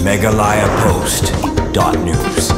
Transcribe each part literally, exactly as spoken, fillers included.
Meghalaya Post dot news.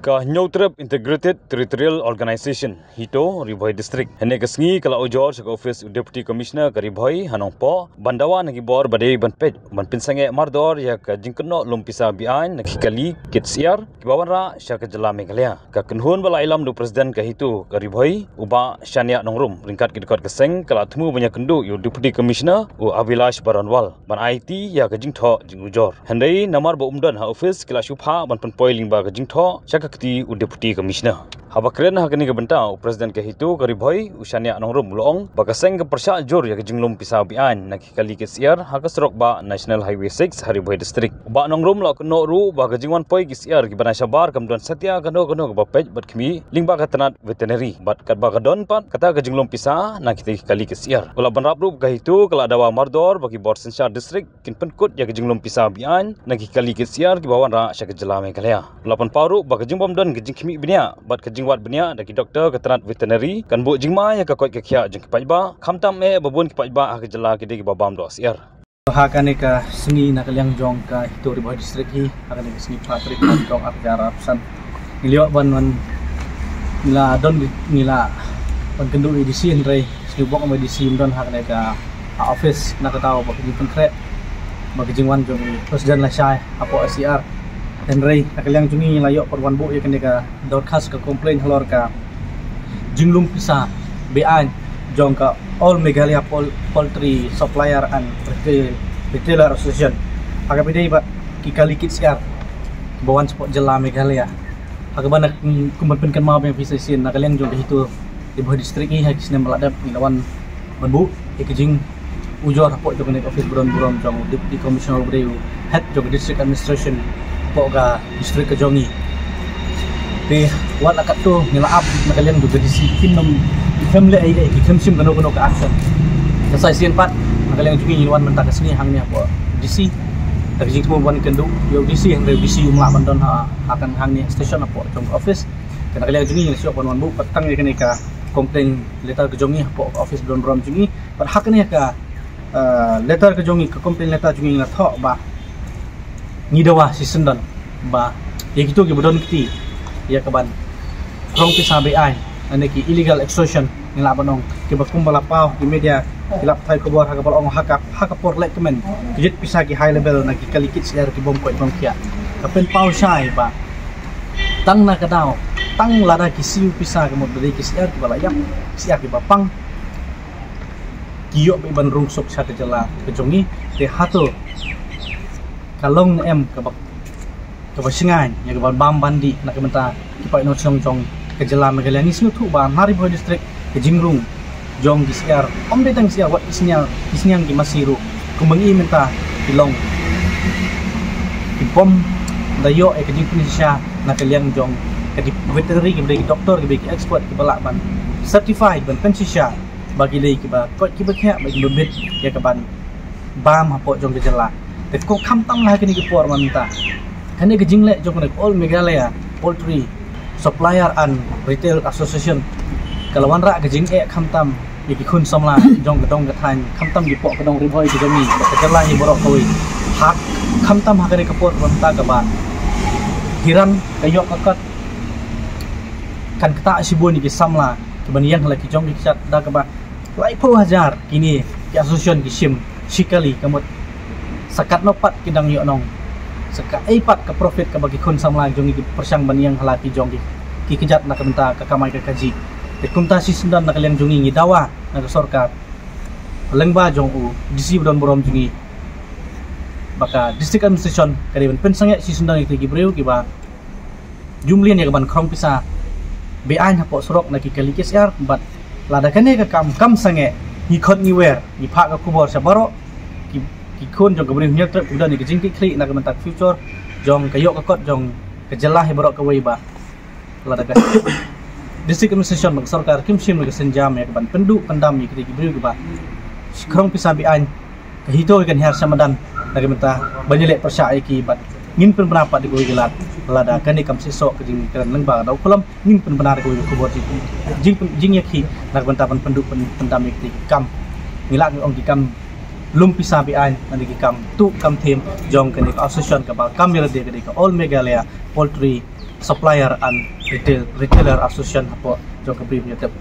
Ka Hynñiewtrep Integrated Territorial Organization, HITO, Ri Bhoi District, hynne ka sngi ka la ujor sha ka office u Deputy Commissioner ka Ri Bhoi ha Nongpoh ban dawa na ki bor ba dei ban peit ban pynsangeh mardor ïa ka jingkynnoh lum pisa beaiñ na ki kali kit syiar kiba wanrah sha ka jylla Meghalaya. Ka kynhun ba la ïalam da u President ka HITO ka Ri Bhoi, u Bah Shaniah Nongrum, ryngkat ki dkhot ka seng, ka la thmu ban ïakynduh ïa u Deputy Commissioner u Abhilash Baranwal ban aiti ïa ka jingthoh jingujor. Hynrei namar ba um don ha office, ki la shu phah ban pynpoi lyngba ka jingthoh sha ka kti u Deputy Commissioner. Haba kren ha kane ka bynta, u President ka HITO ka Ri Bhoi, u Shaniah Nongrum, u la ong ba ka seng ka pyrshah jur ïa ka jinglum pisa beaiñ na ki kali kit syiar ha ka surok bah National Highway six ha Ri Bhoi District. U Bah Nongrum u la kynnoh ruh ba ka jingwan poi ki syiar kiba na shabar kam don satia kano kano kaba peit bad khmih lyngba ka tnat veterinary, bad katba ka don pat kata ka jinglum pisa na kita ki kali kit syiar. U la bynrap ruh ba ka HITO ka la dawa mardor ba ki bor synshar district kin pynkut ïa ka jinglum pisa beaiñ na ki kali kit syiar kiba wanrah sha ka jylla Meghalaya. U la pynpaw ruh ba ka jingbym don ka jingkhmih bniah bad ka jingwad bniah da ki doktor ka tnat veterinary kan buh jingma ïa ka koit ka khiah jong ki paidbah, khamtam eh ba bun ki paidbah ha ka jylla ki dei kiba bam doh syiar. Ha kane ka sngi na ka liang jong ka HITO Ri Bhoi District hi, ha kane ka sngi phra tarik March jong ar hajar arphew san, ngi la ïoh ban, ban, ngi la don, ngi la ban kynduh ïa i DC, hynrei sniewbok ïa i DC ym don ha kane ka, ha office, na ka daw ba ka jingpynkhreh ba ka jingwan jong i President lashai hapoh SCR. Hynrei na ka liang jong ngi ngi la ïoh pat wan buh ïa kane ka dorkhas, ka complaint halor ka jinglum pisa beaiñ jong ka All Meghalaya Pol-, Poultry Supplier and Retail, Retailer Association, ha kaba ïadei bad ki kali kit syiar ba wan shapoh jylla Meghalaya. Ha kaba na, kum ban pynkynmaw biang ïa phi sa shisien, na ka liang jong ka HITO Ri Bhoi District hi, ha ki snem ba la dep ngi la wan ban buh ïa ka jingujor hapoh jong kane ka office ba don burom jong u Deputy Commissioner, uba dei u head jong ka district administration hapoh ka district ka jong ngi. Te wat la katto ngi la ap na ka liang jong ka DC, kim nym, kim leh ei ei, kim shim kano kano ka action. Te sa shisien pat na ka liang jong ngi ngi wan mynta ka sngi hangne hapoh DC da ka jingthmu ban kynduh ïa u DC, hynrei u DC um lah ban don ha, ha kane hangne station hapoh jong ka office. Te na ka liang jong ngi ngi la shu wan, wan buh pat tang ïa kane ka complaint letter ka jong ngi hapoh ka office ba don burom jong ngi. Bad ha kane ka, eh, letter ka jong ngi, ka complaint letter jong ngi, ngi la thoh ba ngi dawa shisyndon ba ïa kito kiba don kti ïa kaban khrong pisa beaiñ, lane ki illegal extortion ngi lah ban ong, kiba kumba la paw ki media, ki la pathai khubor ha kaba la ong ha ka, ha ka por lehkmen ki jied pisa ki high level na ki kali kit syiar ki bym koit bym khiah. Ka pynpaw shai ba tang na ka daw, tang lada ki siew pisa, ka mut ba dei ki syiar kiba la ïap, syiar kiba pang, ki ïoh beit ban rung suk sha ka jylla ka jong ngi. Te hato ka long ne em kaba, kaba shngaiñ ïa kaban bam ban dih na ka bynta ki paid nongshong jong ka jylla Meghalaya? Ngi sngewthuh ba na Ri Bhoi District ka jingrung jong ki syiar, ym dei tang syiar, wat ki synñiang, ki synñiang ki masi ruh, kumba ngi mynta ki long ki bym da ïoh ïa ka jingpynshisha na ka liang jong ka dep-, veterinary, kiba dei ki doktor, kiba dei ki expert, kiba lah ban certify, ban pynshisha ba ki dei kiba koit kiba khiah, ba kiba bit ïa kaban bam hapoh jong ka jylla. Te ko khamtam la ha kine ki por mynta, kane ka jingleh jong kane ka All Meghalaya Poultry Supplier and Retail Association ka la wanrah ka jingeh khamtam ïa ki khun samla jong ka dong ka thaiñ, khamtam ki poh ka dong Ri Bhoi ka jong ngi, ka jylla hi baroh kawei. Ha, khamtam ha kane ka por mynta kaba hiran ka ïoh ka kot, kan ktah shibun ïa ki samla kiban ïeng ha la ki jong ki kjat, da kaba laiphew hajar kine ki association ki shim shi kali, ka mut sa katno pat ki dang ïoh nong, sa kaei pat ka profit kaba ki khun samla jong ngi ki pyrshang ban ïeng ha la ki jong ki, ki kjat na ka bynta ka kamai ka kajih. Te kumta shisyndon na ka liang jong ngi ngi dawa na ka sorkar lyngba jong u DC ba don burom jong ngi ba ka district administration ka dei ban pynsangeh shisyndon ïa kita ki briew kiba ju mlien ïa kaban khrong pisa beaiñ hapoh surok na ki kali kit syiar. Bad lada kane ka kam kam sangeh, ngi khot ngi wer, ngi phah ka khubor sha baroh ki, ki khun jong ka Bri u Hynñiewtrep, ki don ïa ka jingkitkhlieh na ka bynta ka future jong ka ïoh ka kot jong ka jylla hi baroh kawei, ba lada ka district administration bad ka sorkar kim shim la ka sienjam ïa kaban pynduh pyndam ïa kita ki briew kiba khrong pisa beaiñ, ka HITO kan hiar sha madan na ka bynta ban ïaleh pyrshah ïa ki. Bad ngin pynbna pat da kawei ka lad, lada kane kam seisoh ka jingkren lyngba ka daw khlam, ngin pynbna da kawei ka khubor jing, jing, jingïakhih na ka bynta ban pynduh pyn, pyndam ïa kita ki kam. Ngi lah ngi ong ki kam lum pisa be-aiñ na ki kam tuh kam thiem jong kane ka association kaba kam ïa lade ka dei ka All Meghalaya Poultry Supplier and Retail, Retailer Association hapoh jong ka Bri Hynñiewtrep.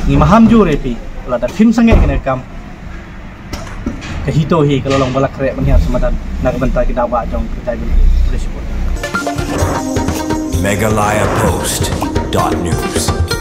Ngi maham jur ïa phi, lada phim sangeh kane ka kam, ka HITO hi ka la long ba la khreh ban hiar samadan na ka bynta ki daw bah jong ka jaitbynriew. Khublei shibun. Meghalaya Post dot news.